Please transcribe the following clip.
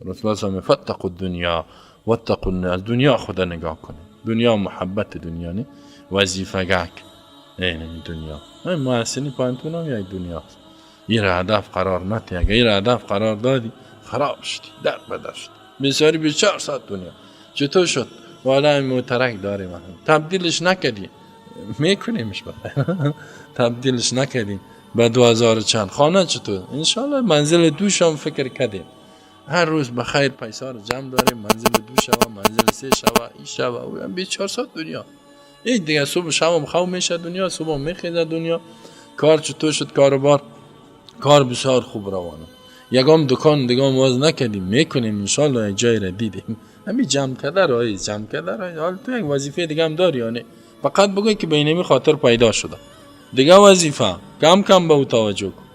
رسول الله فاتقوا الدنیا واتقوا از دنیا خدا نگاه کنه. دنیا محبت دنیا نه وظیفه گک این دنیا. این محسنی پانتون هم یک دنیا است. این هدف قرار نده. اگه این هدف قرار دادی خراب شدی، در بدر شدی. بسیاری 24 ساعت دنیا چطور شد؟ والا این موترک داریم، تبدیلش نکردی، میکنیمش بخیر. تبدیلش نکردیم به 2000 چند خانه چطور؟ انشالله منزل دوشم فکر کردیم. هر روز بخیر پیسا رو جمع داریم، منزل دو شوه، منزل سه شوه، این شوه او 24 ساعت دنیا. این دیگه صبح شب خو میشه دنیا، صبح میخیزه دنیا. کار چطور شد؟ کاروبار کار بسیار خوب روانه. یگام دکان دیگه باز نکردیم، میکنیم انشالله. یک جای را دیدیم، همین جمع کرده رای جمع کرده رای. حالا تو یک وظیفه دیگه هم داری یعنی فقط بگوی که به اینمی خاطر پیدا شده. دیگه وظیفه کم کم به او توجه کن.